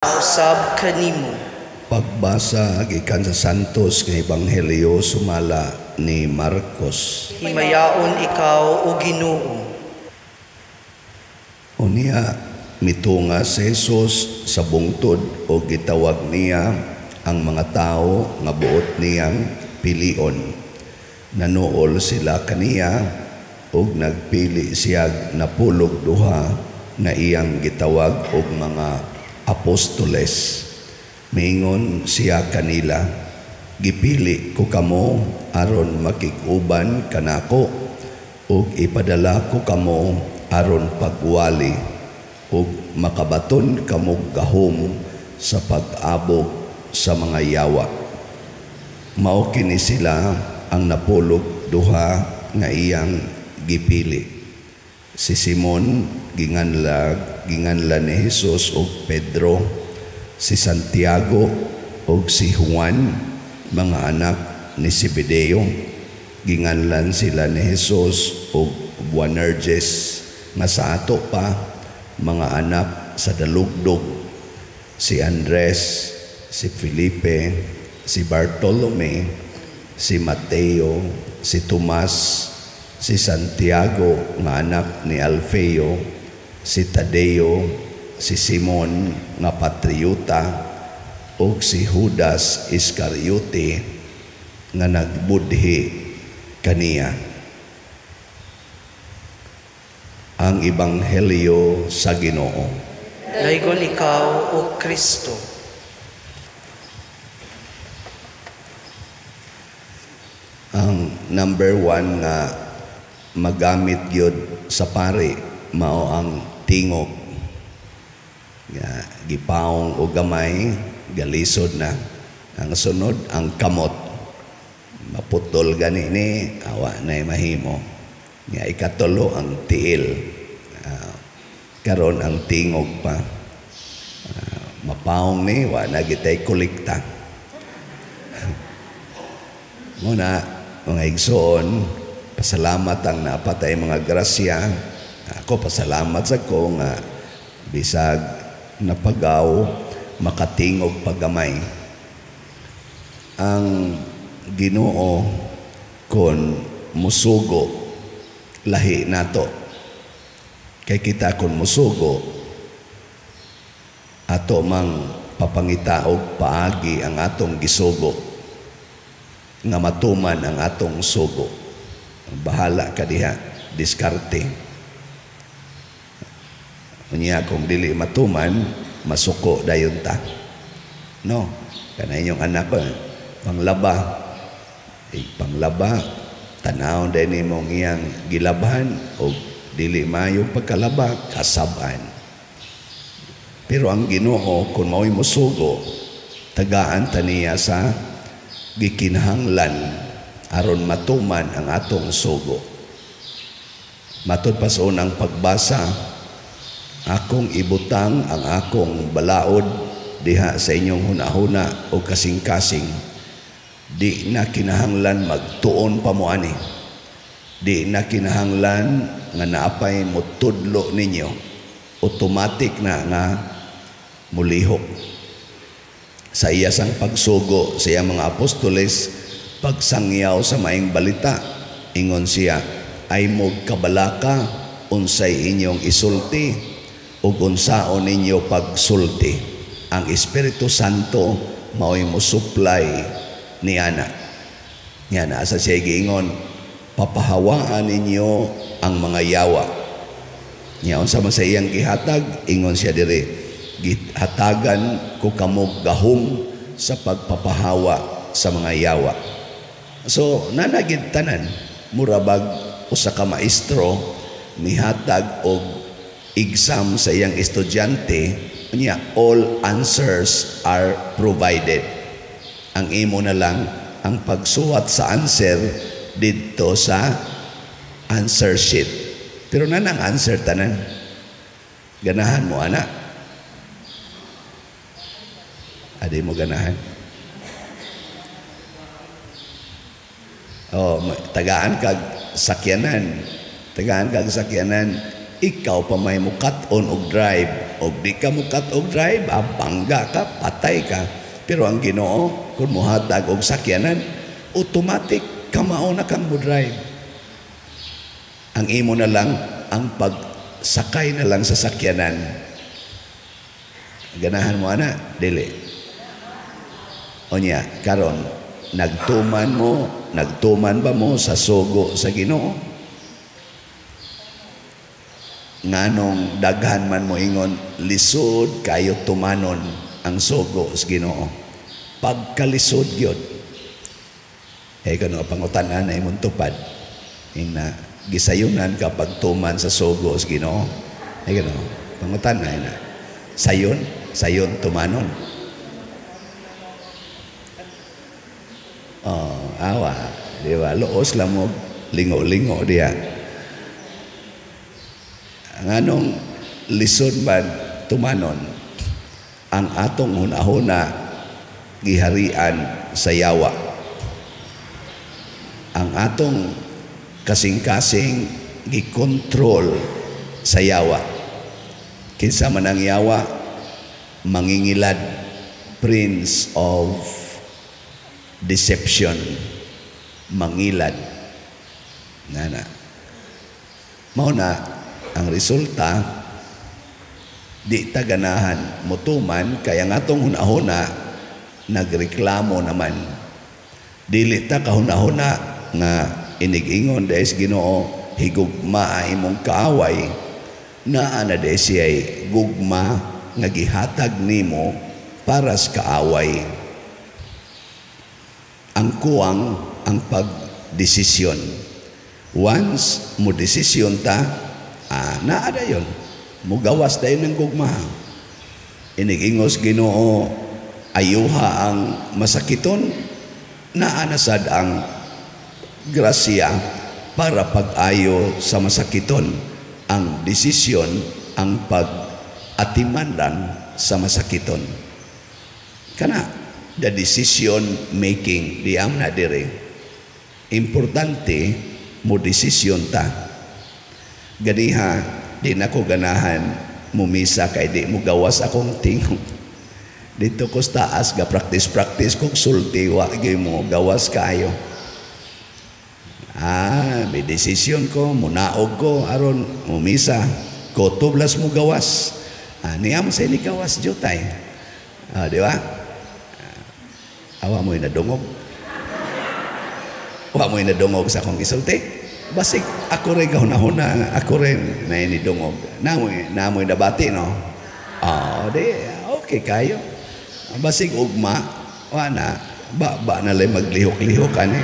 Usab kanimo. Pagbasa gikan sa Santos nga Ebanghelyo sumala ni Marcos. Himayaon ikaw, o Ginoo. Unya mitunga si Jesus sa bungtod o gitawag niya ang mga tawo nga buot niyang pilion. Nanuol sila kaniya ug nagpili siya 12 nga iyang gitawag og mga apostoles. Miingon siya kanila, gipili ko kamo aron makig-uban kanako ug ipadala ko kamo aron pagwali ug makabaton kamo gahom sa pag-abog sa mga yawa. Mao kini sila ang 12 nga iyang gipili. Si Simon ginganla ni Jesus og Pedro, si Santiago og si Juan, mga anak ni Zebedeo. Ginganlan sila ni Jesus og Boanerges, nga sa ato pa mga anak sa dalugdog, si Andres, si Felipe, si Bartolome, si Mateo, si Tomas, si Santiago nga anak ni Alfeo, si Tadeo, si Simon nga patriota, ug si Judas Iscariote nga nagbudhi kaniya. Ang Ebanghelyo sa Ginoo. Daygon ikaw, o Kristo. Ang number 1 nga magamit gyud sa pari mao ang tingog. Nga gipaong og gamay, galisod na. Ang sunod ang kamot. Maputol gani ni, awa na mahimo. Nga ikatulo ang tiil. Karon ang tingog pa. Mapaong ni, wa na gitay kolekta. Muna, mga igsoon, pasalamat ang napatay mga grasya. Ako pasalamat sa ko nga bisag napagaw makatingog pagamay. Ang Ginoo kon musugo lahi nato. Kay kita kon musugo ato mang papangitaog paagi ang atong gisugo nga matuman ang atong sugo. Bahala ka diha, diskarte. Unya kung dili matuman, masuko dayon ta. No, kana inyong anak ko, panglaba. Panglaba, tanaw din nimong iyang gilabhan o dili maayo pagkalaba, kasab-an. Pero ang Ginoo kung mao'y mosugo, tagaan ta niya sa gikinahanglan aron matuman ang atong sugo. Matud pa sa unang pagbasa, akong ibutang ang akong balaod diha sa inyong hunahuna o kasing-kasing. Di na kinahanglan magtuon pa mo ani. Di na kinahanglan nga naapay motudlo ninyo. Automatic na nga mulihok. Sa iya sang pagsugo sa iyang mga apostoles, pagsangyaw sa maing balita, ingon siya, ay mogkabalaka unsay inyong isulti ug unsaon ninyo pagsulti. Ang Espiritu Santo mao'y mosupply niana. Nga naa sa siya giingon, papahawaan ninyo ang mga yawa. Nya unsa man sa iyang gihatag, ingon siya diri, gihatagan ko kamo gahom sa pagpapahawa sa mga yawa. So nanagid tanan, murabag usa ka maestro nihatag og exam sa iyang estudyante, niya all answers are provided. Ang imo na lang ang pagsuwat sa answer didto sa answer sheet. Pero nanang answer tanan. Ganahan mo ana? Adi mo ganahan? Oh, tagaan kag sakyanan. Tagaan kag sakyanan, ikaw pa may mukat-on og drive. Og di ka mo cut og drive, ah, bangga ka, patay ka. Pero ang Ginoo, kung mohatag og sakyanan, automatic kamao na kang mo drive. Ang imo na lang ang pagsakay na lang sa sakyanan. Ganahan mo ana? Dili. Onya, karon nagtuman mo, nagtuman ba mo sa sugo sa Ginoo? Nganong daghan man mo ingon, lisod kayo tumanon ang sugo sa Ginoo. Pagkalisod gyud. Eh kano pangutan-an na imong tupad. Ina gisayunan ka pagtuman sa sugo sa Ginoo. Eh kano pangutan-an na. Sayon, sayon tumanon. Oh, awa, di ba? Luos lang mo lingo-lingo diya. Ang anong lisod man tumanon, ang atong hunahuna giharian sa yawa. Ang atong kasing-kasing gikontrol sa yawa. Kinsa man ang yawa, mangingilad, prince of deception, mangilad. Nana. Mao na ang resulta, di ta ganahan motuman kay ang atong hunahuna nagreklamo naman. Dili ta kahunahuna nga inigingon dahil sa Ginoo higugma imong kaaway, naa na dahil siya'y gugma nga gihatag nimo para sa kaaway. Ang kuwang ang pagdesisyon. Once mo desisyon ta, naa dayon, mugawas dayon ng gugma. Inigingos Ginoo ayuha ang masakiton, naa na sad ang grasya para pag-ayo sa masakiton. Ang desisyon ang pag-atiman lang sa masakiton. Kana the decision making diam na dire. Importante mo desisyon ta. Ganiha di na ko ganahan mumisa kay di mo gawas akong tingog. Dito ko sa taas ga practice kog sulti, wa gyud mo gawas kaayo. Ah, may desisyon ko, munaog ko aron mumisa. Ko tublas mo gawas. Ah, niya mo sa ini gawas jutay. Ah, di ba? Awa mo'y nadungog. Wa mo'y nadungog sa akong gisulti. Basig ako rin kahuna-huna, ako rin na inidungog. Namoy nabati, no? Ah, di, okay kayo. Basig ugma, wa na, ba na lang maglihok-lihok ani.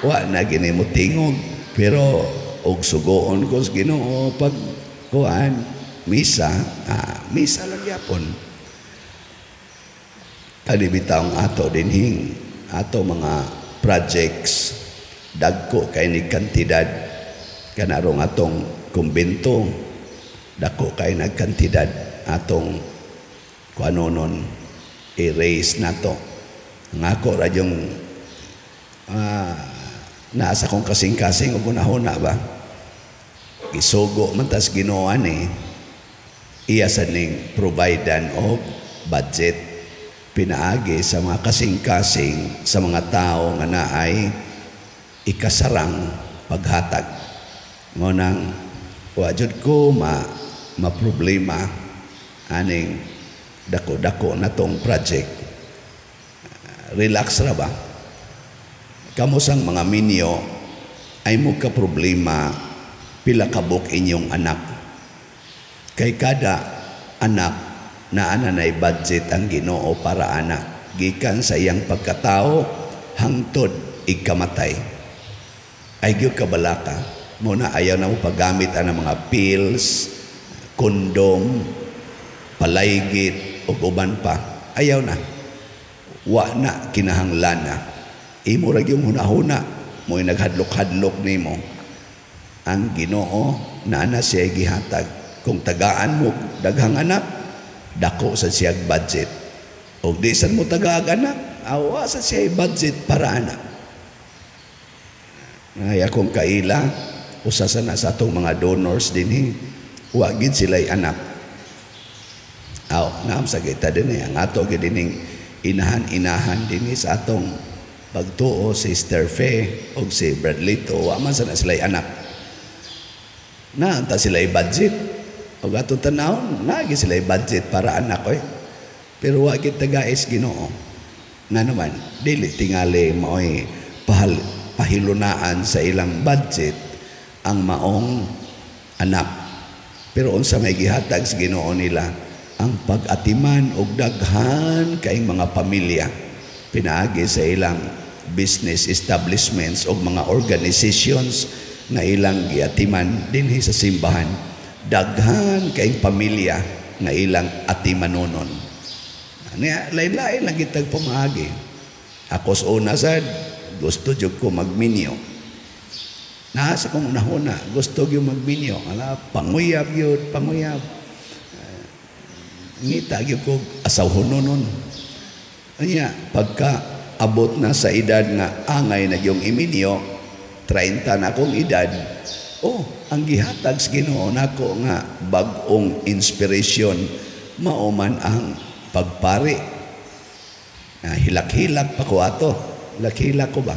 Wa na gini mo tingog, pero og sugoon ko sa Ginoo pag kuan misa, misa lang gyapon. Kani bitaw ang ato dinhing ato mga projects dagko kay ni kantidad kanarong atong kumbento dako kay nagkantidad atong kuanonon i-raise nato. Ang ako ra yung nasa kong kasing-kasing og hunahuna ba isugo man tas Ginoo ani iya sa ning providean og budget pinaagi sa mga kasing-kasing sa mga tao nga naay ikasarang paghatag. Ngunang wa jud ko ma problema aning dako-dako na tong project. Relax ra ba? Kamo sang mga minyo ay mo ka problema pila kabuk inyong anak. Kay kada anak naa na nay budget ang Ginoo para anak gikan sa iyang pagkatao hangtod ikamatay. Ay gyud kabalaka mo na ayaw na mo paggamit ang mga pills, kondom, palaygit ug uban pa. Ayaw na. Wa na kinahanglan na. Imo ra gyud hunahuna mo'y naghadlok-hadlok nimo. Ang Ginoo naa na siya gihatag. Kung tagaan mo daghang anak, dako sa siyag budget. Og di sad mo tagaag anak, awa sa siya budget para anak. Ay akong kaila, usa sa na sa atong mga donors dinhi, wa gid sila'y anak. Aw, naam sa kita din eh. Ang ato gid dining inahan-inahan dinhi sa atong pagtuo, si Sister Fe o si Bradlito, wa man sana sila anak. Na anta sila budget. Og atong tanawon, naagi sila budget para anak oy. Pero wa gid tagais Ginoo. Nga naman, dili tingali maoy pahilunaan sa ilang budget ang maong anak. Pero unsa may gihatag sa Ginoo nila ang pag-atiman og daghan kaing mga pamilya pinaagi sa ilang business establishments o mga organizations nga ilang giatiman dinhi sa simbahan. Daghan kaing pamilya nga ilang atimanonon. Niya, lain-lain lang kitag pamaagi. Ako sa una sad, gusto jud ko magminyo. Naa sa kong unahuna, gusto gyud magminyo. Ala, panguyab yun, panguyab. Ngita gyud ko asawhonon. Anya, pagka abot na sa edad nga angay na yung iminyo, 30 na akong edad, oh, ang gihatag sa Ginoo nako nga bag-ong inspiration mao man ang pagpari. Na hilak-hilak pa ko ato. Hilak-hilak ko ba?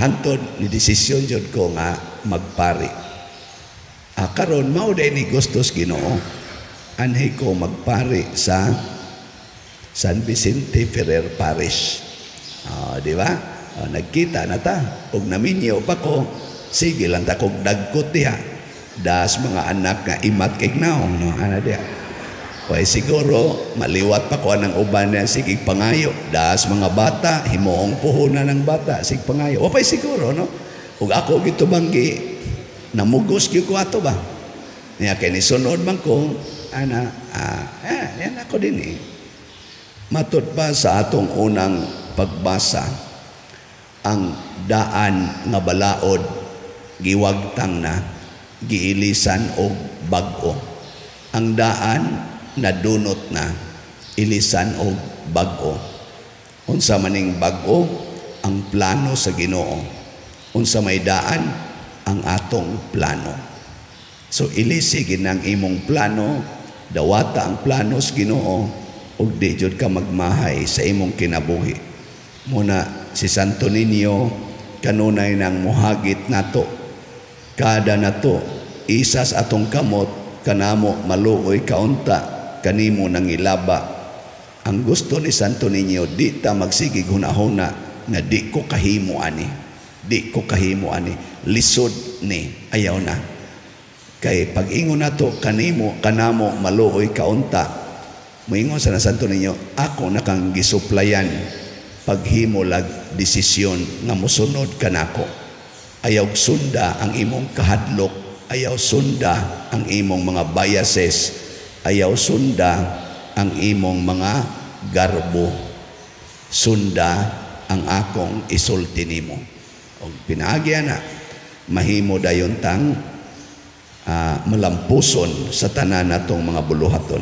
Hantod ni desisyon jud ko nga magpari. Ah, karon mao day ni gustos Ginoo. Anhi ko magpari sa San Vicente Ferrer Parish. Ah, di ba? Ah, nagkita na ta. Ug naminyo pa ko, sige lang ta kog dagkot diha. Das mga anak nga imat kay naong, no? Ana diha. Way siguro maliwat pa ko anang uban niya, sige pangayo. Das mga bata, himuong puhunan ng bata, sige pangayo. Wa pay siguro, no? Ug ako gitubanggi, namugos gyud ko ato ba? Niya kay nisunod man ko, ana, yan ako din eh. Matod pa sa atong unang pagbasa, ang daan nga balaod giwagtang na, giilisan og bag-o. Ang daan nadunot na, ilisan og bag-o. Unsa maning bag-o? Ang plano sa Ginoo. Unsa may daan? Ang atong plano. So ilisi ginang imong plano, dawata ang plano sa Ginoo ug di jud ka magmahay sa imong kinabuhi. Muna si Santo Niño kanunay nang muhagit nato. Kada nato isas atong kamot kanamo maluoy kaunta kanimo nang ilaba. Ang gusto ni Santo Niño, di ta magsigig hunahuna nga di ko kahimo ani. Di ko kahimo ani. Lisod ni, ayaw na. Kay pag-ingon nato kanimo kanamo maluoy kaunta, moingon sa Santo Niño, ako na kang gisuplayan paghimo lag desisyon nga mosunod kanako. Ayaw sunda ang imong kahadlok, ayaw sunda ang imong mga biases, ayaw sunda ang imong mga garbo. Sunda ang akong isulti nimo. Og pinaagi ana, mahimo dayon tang malampuson sa tanan natong mga buluhaton.